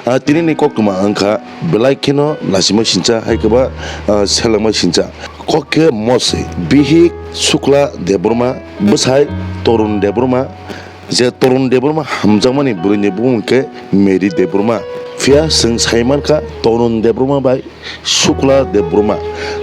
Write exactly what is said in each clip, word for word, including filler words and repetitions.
Ah, tini ni koktwma wngkha belai kheno naisingma sincha hai khe ba, ah, selengma sincha. Kok khe mose bihik Sukla Debbarma, bwsai Torun Debbarma. Je Torun Debbarma hamjakmani bwrwini bumung khe Mary Debbarma. Phiya chwng sai mankha Torun Debbarma bai Sukla Debbarma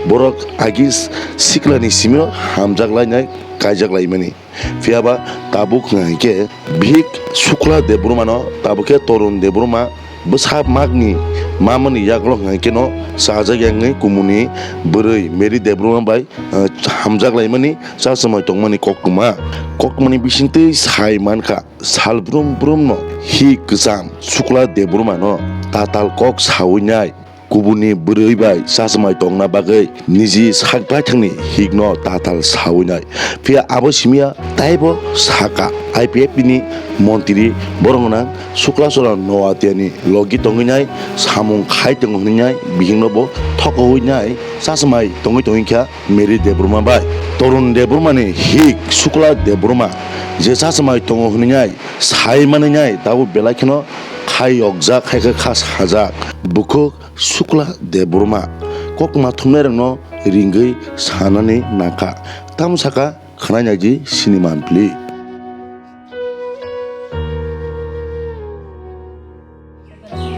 borok agi siklani simino hamjak lainai, kaijak laimani. Phiya ba tabuk hwnkha hinkhe bihik Sukla Debbarmano tabuk khe Torun Debbarma bwsa makni mamani yagulo hwnkha hinkhe no chajak ya wngwi kumuni bwrwi Mary Debbarma bai, eh, hamjak laimani, chachomai tongmani koktwma. Koktwmani bisingtwi sai mankha, sal brum brumno hi kwcham Sukla Debbarmano tatal kok sawi nai. Kubuni bwrwi bai chachomai tongna bagwi niji sak baithangni hikno tatal sawi nai. Phiya abo simiya taibo saka I P F T ni montri borok gwnang Suklasora Noatia ni logi tongwi nai, samung khai tongo hwnwi nai, bihikno bo thokowi nai, chachomai tongwi tongwi kha Mary Debbarma bai. Torun Debbarma ni hik Sukla Debbarma je chachomai tongo hwnwi nai, sai manwi nai, tabuk belai kheno khai yokjak, hai khe kha sajak. Bukhuk Sukla Debbarma kokma thumnairokno ringwi sanani nangkha. Tamo saka khwnai naidi sinima ampli. Ani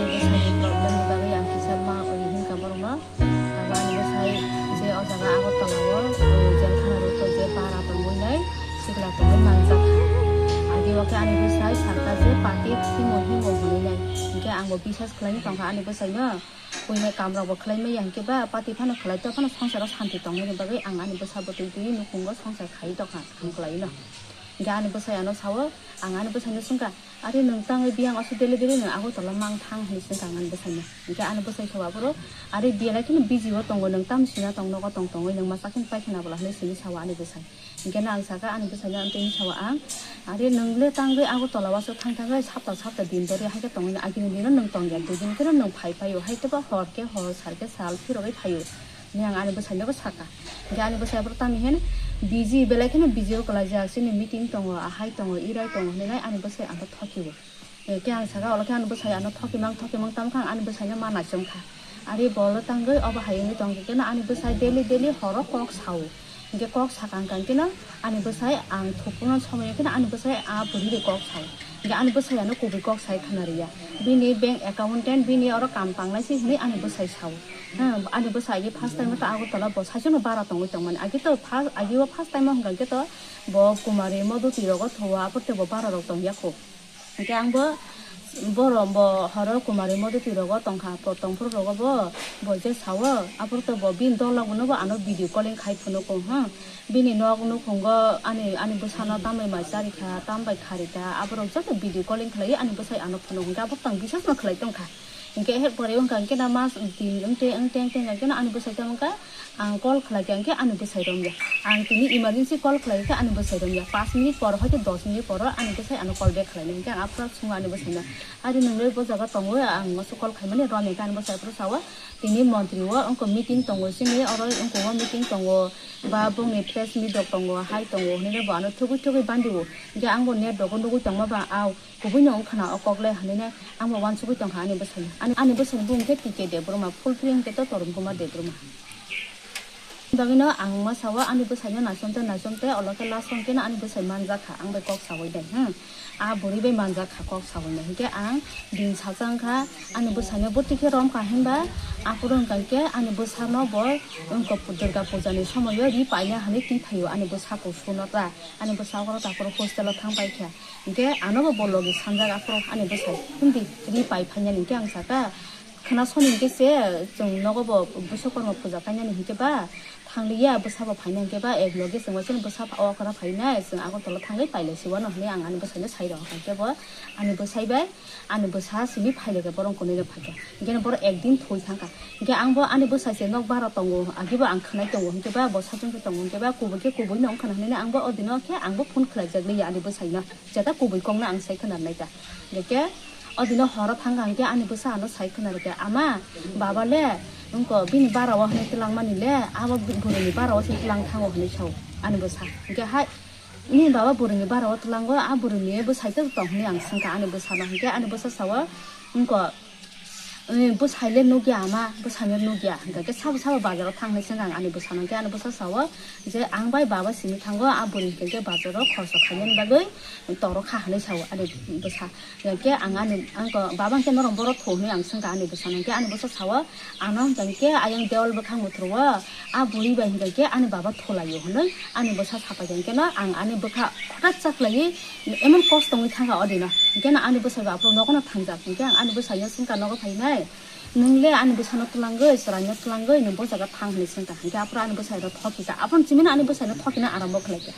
bwsai problem ni bagwi ang kisa ma oi hinkha borokno. Abo ani bwsai je o jaga Agartala o, o jel khana rok je para tongwi nai, sikla tongwi manjak. Agi o khe ani bwsai sakha je party himo himo hwnwi nai. Hinkhe ang bo bisas khlaina tongkha ani bwsaino. Buini kamrok bo khlai maya hinkhe ba party phano khlai tei phano songsaro santi tongmani bagwi ang ani bwsa bwtwi twi nukhungo songsar khai tongkha ang khlaino. Hinkhe ani bwsai ano sao, ang ani bwsaino swngkha, "Are nwng tangwi biyang aswk dele dele nwng Agartala mang thang?" hinwi swngkha ang ani bwsaino. Hinkhe ani bwsai sao aphuru, "Are biyalai kheno busy o tongo, nwng tamo sina tong nogo tong tongwi nwng masa kheno paikha na bwla?" hinwi simi sao ani bwsai. Hinkhe no ang sakha ani bwsaino, ang tini sao ang, "Are nwng le tangwi Agartala o aswk thang thangwi sapta sapta din dori hai khe tongwi agini dino nwng tongya, dui din kheno nwng phai phaio, hai khe ba hor khe hor, sal khe sal phirogwi phaio," hinwi ang ani bwsaino bo sakha. Hinkhe ani bwsai aphuru tamni hwn busy, belai kheno busy o kwlaijak, chini meeting tongo, ahai tongo, irai tongo hinwi nai ani bwsai ang thokio. Hinkhe ang sakha, "Olo khe ani bwsai ano thokimang thokimang tamo khe ang ani bwsaino ma naichomkha." Ari bolo tangwi obo hai wngwi tongkhe keno ani bwsai daily daily horo kok sao. Hinkhe kok sakha wngkha keno ani bwsai ang thukphuru somoi keno ani bwsai a bwrwi bai kok sao. Hinkhe ani bwsai ano kubui kok sai khna rwya. Bini bank accountant bini oro kam tangnai se hinwi ani bwsai sao. Hmm, ani bwsai agi first time o to Agartala bo saichung no bara tongwi tongmani. Agi to first, agi o first time o hwnkha khe to bo Kumari Modhuti rogo thowo, aphuru tei bo bara rok tongya kho. Hinkhe ang bo, borok bo horo Kumari Modhuti rogo tongkha, po-, tongphuru rogo bo, bo je sao, aphuru to bo bini dol rok bono bo ano video calling khai phunugo, hmm. Bini nok nukhungo ani, ani bwsano tambai mai charikha, tambai kharikha, aborok joto video calling khlaiwi ani bwsai ano phunugo, hinkhe aborok tong bisas no khlai tongkha. Hinkhe her pore wngkha hinkhe na mas din wngte, wngte, wngte, wngkhe no ani bwsai tamo wngkha. Ang call khlai kha, hinkhe ani bwsai romya. Ang tini emergency call khlai kha, ani bwsai romya. Panch minute por, hoito dos minute por, ani bwsai ano call back khlainai. Hinkhe ang aphuru sungo ani bwsaino, "Ari nwng le bo jaga tongo, ang moso call khaimani romya," hinkhe ani bwsai aphuru sao, "Tini montri o wngkha meeting tongo, chini oro wngkha o meeting tongo, ba bongni press meet rok tongo, hai tongo," hinwi bo ano thugui thugui bandio. Hinkhe ang bo net rogo nugui tongma ba, au, Kubui no wngkha na o kok le hinwi nai ang bo uansugui tongkha ani bwsai no. Ani, ani bwsai ni bumung khe T K Debbarma, full free hwnkhe to Torun Kumar Debbarma. Bagwi no ang ma sao ani bwsai no naichom tei naichom tei olo khe last o hwnkhe no ani bwsai manjak kha ang bai kok saui de, hmm. A bwrwi bai manjak kha kok saui no. Hinkhe ang din sacha wngkha ani bwsai no bwtwi khe rom kha hinba aphuru wngkha hinkhe ani bwsa no bo wngkha Durga puja ni somoi o ri paina hinwi twi phaio ani bwsa kusu no ta ani bwsa oro ta aphuru hostel o thang pai kha. Hinkhe ano bo bo logi sanjak aphuru ani bwsai, "Hindi ri pai phainani," hinkhe ang sakha, "Khwnasoni hinkhe se chwng nogo bo Biswakarma puja khainani hinkhe ba thangliya, bwsa bo phaina hinkhe ba ek loge chwng bai kheno bwsa o okra phainai, chwng Agartala thangwi pailai se uano," hinwi ang ani bwsaino sai rw kha. Hinkhe bo ani bwsai bai ani bwsa simi phailai kha, borok kunui no phaikha. Hinkhe borok ekdin thwi thangkha. Hinkhe ang bo ani bwsai se nok bara tongo, agi bo ang khwnai tongo, hinkhe ba bo sachung khe tongo, hinkhe ba kubui khe kubui no wngkha na hinwi ang bo o dino khe ang bo phone khlaijak liya ani bwsaino. Jeta kubui kokno ang sai khwnarnai ta. Hinkhe o dino horo thangkha hinkhe ani bwsa ano sai khwnarikha, "Ama, baba le wngkha bini bara o hinwi twlangmani le, abo bwrwini bara o se twlang thango," hinwi sao ani bwsa. Hinkhe hai Nini baba bwrwini bara o twlango, a bwrwini bwsai tei tong hwnwi ang swngkha ani bwsano, hinkhe ani bwsa sao, wngkha, "Eh, bwsai le nukya ama, bwsai no nukya," hinkha khe sabo sabo bazaro thang hwnwi swngkha ang ani bwsano, hinkhe ani bwsa sao je, "Ang bai baba simi thango, a bwrwi hinkhe bazaro khoroksa khainani bagwi toro kha," hwnwi sao ani bwsa. Hinkhe ang ani, ang ko, "Baba, hinkhe norok borok thu?" hwnwi ang swngkha ani bwsano, hinkhe ani bwsa sao, "Ano hinkhe ayang dewal bwkhak muthro o, a bwrwi bai hinkhe ani baba thulaio," hwnwi ani bwsa sapai hinkhe no ang ani bwkha hothat chaklaiwi emon kosto wngwi thangkha odino. Hinkhe no ani bwsai bo aphuru nogo no thangjak, hinkhe ang ani bwsaino swngkha, "Nogo phainai? Nwng le ani bwsano twlangwi, chwraino twlangwi nwng bo jaga thang," hwnwi swngkha. Hinkhe aphuru ani bwsai rok thokikha, aphuru chimino ani bwsaino thokina arambo khlaikha.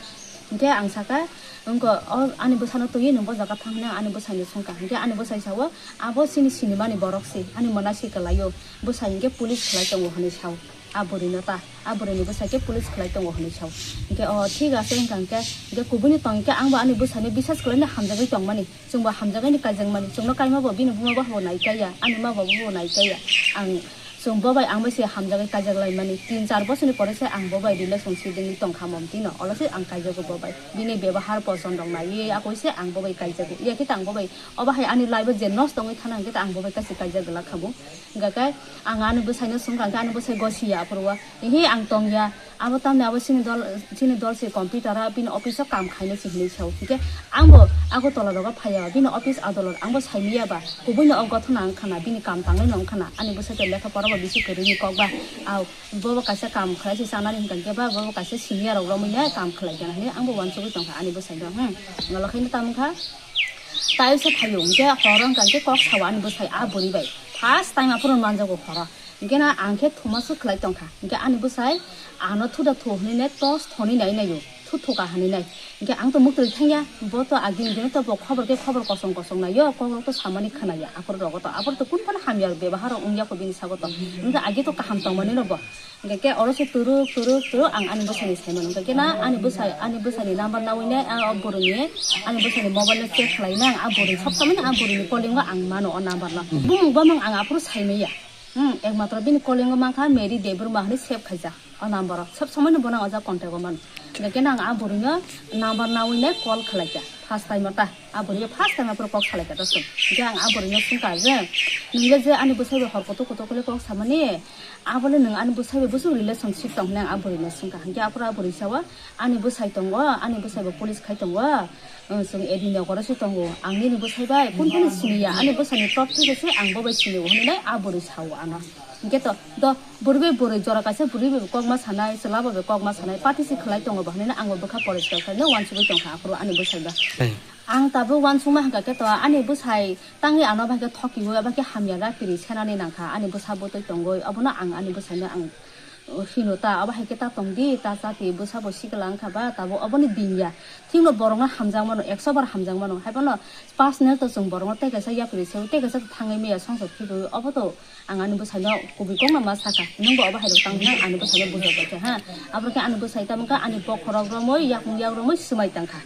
Hinkhe ang sakha, "Wngkha, o ani bwsano twiwi nwng bo jaga thang," hwnwi ani bwsaino swngkha. Hinkhe ani bwsai sao, "Abo chini sinimani borok se, ani mwnai se kwlaio, bwsai hinkhe police khlai tongo," hwnwi sao. A bwrwino ta, a bwrwini bwsai khe police khlai tongo hwnwi sao. Hinkhe, "O thik ase," hinkha hinkhe, hinkhe kubuni tong hinkhe ang bo ani bwsaino bisas khlaina hamjagwi tongmani. Chwngbo hamjagwi ni kaijakmani, chwngno kaima bo bini buma bo nai kaiya, ani ma bo bo nai kaiya. Ang, chwng bo bai ang bai se hamjagwi kaijak laimani. Tin char bosorni pore se ang bo bai relationship wngwi tongkha, momtino olo se ang kaijago bo bai. Bini bebohar poson rok naiwi akoi se ang bo bai kaijago. Iya khe ta ang bo bai, obo hai ani life o je nosto wngwi thana hinkhe ta ang bo bai kaisa kaijak glak kha bo. Hinkha khe ang ani bwsaino swngkha, hinkhe ani bwsai gosiya aphuru o. Ehe, ang tongya. Abo tamni abo chini dol, chini dol se computer o bini office o kam khainai se hinwi sao. Hinkhe ang bo Agartala rogo phaiya, bini office adolot ang bo saimanya ba, kubui no o gothona wngkha na, bini kam tanglai no wngkha na, ani bwsai to lekha pora bo bisi kwrwi ni kok ba, a, bo bo kaisa kam khlai se chanani hinkha hinkhe ba, bo bo kaisa senior rok romwi no kam khlai gana hinwi ang bo uansugwi tongkha ani bwsai no, hmm, olo khe no tamo wngkha. Tai se phaio, hinkhe horo wngkha hinkhe kok sao ani bwsai a bwrwi bai. First time aphuru manjago horo. Hinkhe na ang khe thumaswk khlai tongkha. Hinkhe ani bwsai ano thuda thu hwnwi nai, tos thonwi nai naio. Thu thuka hwnwi nai. Hinkhe ang to muktwi thangya. Bo to agini dino to bo khobor khe khobor kosong kosong naio. Kokrok to samani khwnaya. Aphuru rogo to. Aphuru to kun phano hamya bebahar rok wngya kho bini sago to. Hinkhe agi to kaham tongmani no bo. Hinkhe khe oro se turuk, turuk, turuk ang ani bwsani sai mano. Hinkhe khe na ani bwsai, ani bwsani number nawi nai, a, o bwrwini, ani bwsani mobile no check khlai nai ang, a bwrwi sob somoi no a bwrwini calling o ang mano o number no. Hmm. Bumung bumung ang aphuru sai maya. Hmm, ekmatro bini calling o mankha Mary Debbarma hinwi save khaijak o number o. Sob somoi no bono ang o jaga contact o mano. Hinkhe khe na ang a bwrwino number nawi nai call khlai kha. First time o ta. A bwrwi first time aphuru kok salai kha ta chwng. Hinkhe ang a bwrwino swngkha je, "Nwng le je ani bwsai bai hor kutuk kutuk le kok samani, abo le nwng ani bwsai bai bwswk relationship tong?" hwnwi ang a bwrwino swngkha. Hinkhe aphuru a bwrwi sao, "Ani bwsai tongo, ani bwsai bo police khai tongo, chwng A D nokoro se tongo, ang nini bwsai bai kun phano siniya, ani bwsai ni top thik se ang bo bai sinio," hwnwi nai a bwrwi sao ano. Hinkhe to, do, bwrwi bai bwrwi jora kaisa bwrwi bai kokma sanai, chwla bo bai kokma sanai, party se khlai tongo bo hwnwi ang bo bwkha poriskar khai no uansugwi tongkha aphuru ani bwsai ba. Ang tabuk uansukma hinkha khe to ani bwsai tangwi ano bai khe thokiwi, abo khe hamya da kiri senani nangkha ani bwsa bwtwi tongwi, obono ang ani bwsaino ang hino ta, obo hai khe ta tongdi, ta chati, bwsa bo sikla wngkha ba tabuk oboni din ya. Thikno borokno hamjakmano, ekso bar hamjakmano, haiphano personal to chwng borokno tei kaisa yapri se, tei kaisa thangwi maya songchar khibiwi, obo to ang ani bwsaino kubui kokno ma sakha, nwng bo obo hai rok tang hwnwi ani bwsaino bujak bai kha ha. Aboro khe ani bwsai tamo khe ani bokhorok romwi, yakung yak romwi swmai tang kha.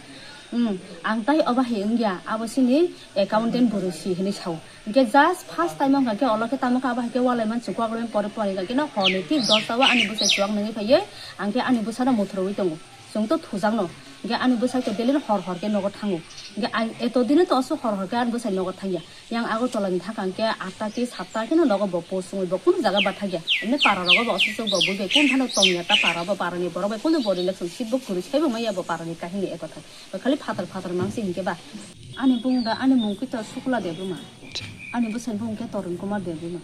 Hmm, ang tai obo hai wngya, abo chini accountant bwrwi si hwnwi sao. Hinkhe just first time wngkha khe olo khe tamo khe abo hai khe walai man chukwa, walai man pore pore hinkha khe no horni thik dosta o ani bwsai chuwak nangwi phaiwi, ang khe ani bwsano muthurwi tongo. Chwng to thujakno. Hinkhe ani bwsai to daily no hor hor khe nogo thango. Hinkhe ang eto dino to aswk hor hor khe ani bwsai nogo thangya. Yang Agartala ni thakang khe atta ki satta khe no nogo bo post wngwi bo kunu jaga bathakya. Emni para rogo bo aswk swk bo bui bai kun phano tongya ta para bo, para ni borok bai kunu bo relationship bo kwrwi sai bo maya bo para ni kahini ekotha. Bo khali phatar phatar mang se hinkhe ba. Ani bung da, ani mung khe to Sukla Debbarma. Ani bwsai bung khe Torun Kumar Debbarma.